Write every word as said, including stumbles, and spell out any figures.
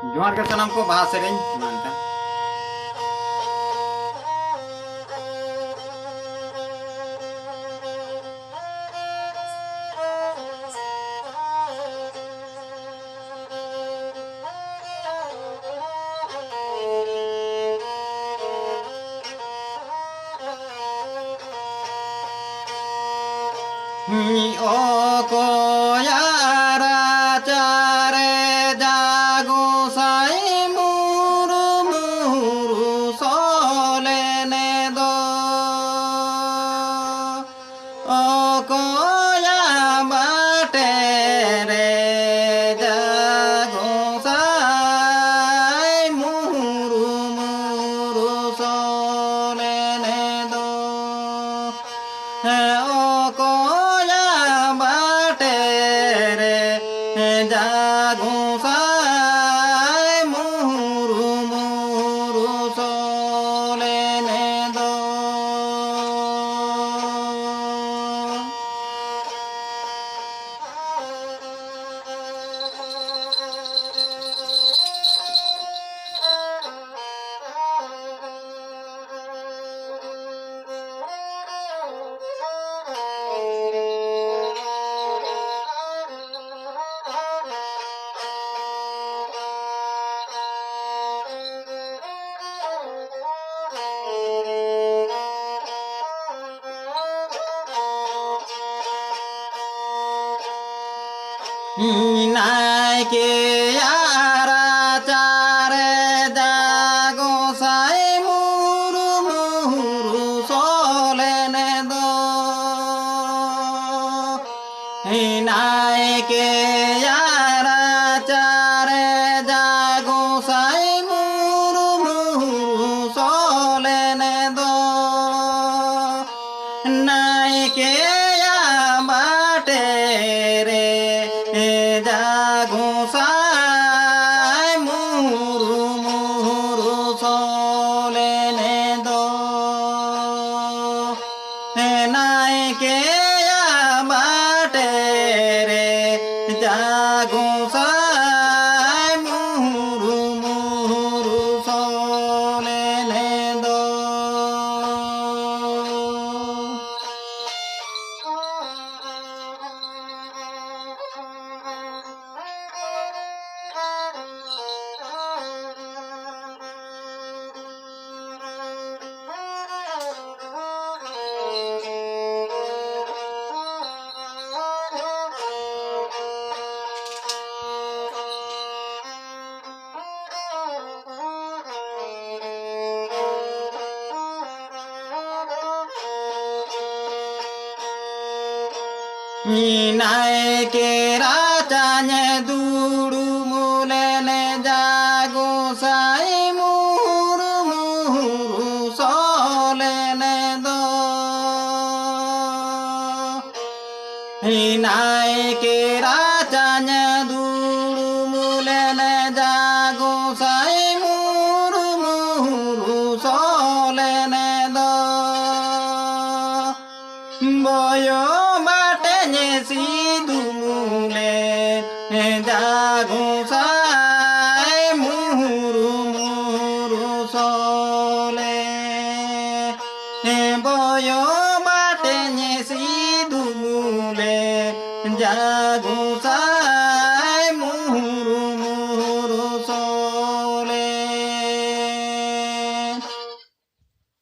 ᱡᱚᱦᱟᱨ ᱜᱮ ᱥᱟᱱᱟᱢ ᱠᱚ, ᱵᱟᱦᱟ ᱥᱮᱨᱮᱧ ᱢᱟ ᱮᱱᱠᱷᱟᱱ᱾ ᱚᱠᱚᱭᱟᱜ ᱨᱟᱪᱟᱨᱮ ᱡᱟ ᱜᱚᱸᱥᱟᱭ ᱢᱩᱨᱢᱩ ᱨᱩᱥᱚ ᱞᱮᱱᱮ ᱫᱚ? ᱚᱠᱚᱭᱟᱜ ᱵᱟᱴᱮ ᱨᱮ ᱡᱟ ᱜᱚᱸᱥᱟᱭ ᱢᱩᱨᱢᱩ ᱨᱩᱥᱚ ᱞᱮᱱᱮ ᱫᱚ? ᱚᱠᱚᱭᱟᱜ ᱵᱟᱴᱮ ᱨᱮ ᱡᱟ ᱜᱚᱸᱥᱟᱭ ᱢᱩᱨᱢᱩ ᱨᱩᱥᱚ ᱞᱮᱱᱮ ᱫᱚ? ᱱᱟᱭᱠᱮᱭᱟᱜ ᱨᱟᱪᱟᱨᱮ ᱡᱟ ᱜᱚᱸᱥᱟᱭ ᱢᱩᱨᱢᱩ ᱨᱩᱥᱚ ᱞᱮᱱᱮ ᱫᱚ᱾ ᱱᱟᱭᱠᱮᱭᱟᱜ ᱨᱟᱪᱟᱨᱮ ᱡᱟ ᱜᱚᱸᱥᱟᱭ ᱢᱩᱨᱢᱩ ᱨᱩᱥᱚ ᱞᱮᱱᱮ ᱫᱚ᱾ ᱱᱟᱭᱠᱮᱭᱟᱜ ᱵᱟᱴᱮ ᱨᱮ ᱡᱟ ᱜᱚᱸᱥᱟᱭ ᱱᱟᱭᱠᱮ ᱨᱟᱪᱟᱧ ᱫᱩᱲᱩᱢ ᱞᱮᱱ, ᱡᱟ ᱜᱚᱸᱥᱟᱭ ᱢᱩᱦᱩᱨ ᱢᱩᱦᱩᱨ ᱥᱚ ᱞᱮᱱ ᱫᱚ᱾ ᱱᱟᱭᱠᱮ ᱨᱟᱪᱟᱧ ᱫᱩᱲᱩᱢ ᱞᱮᱱ, ᱡᱟ ᱜᱚᱸᱥᱟᱭ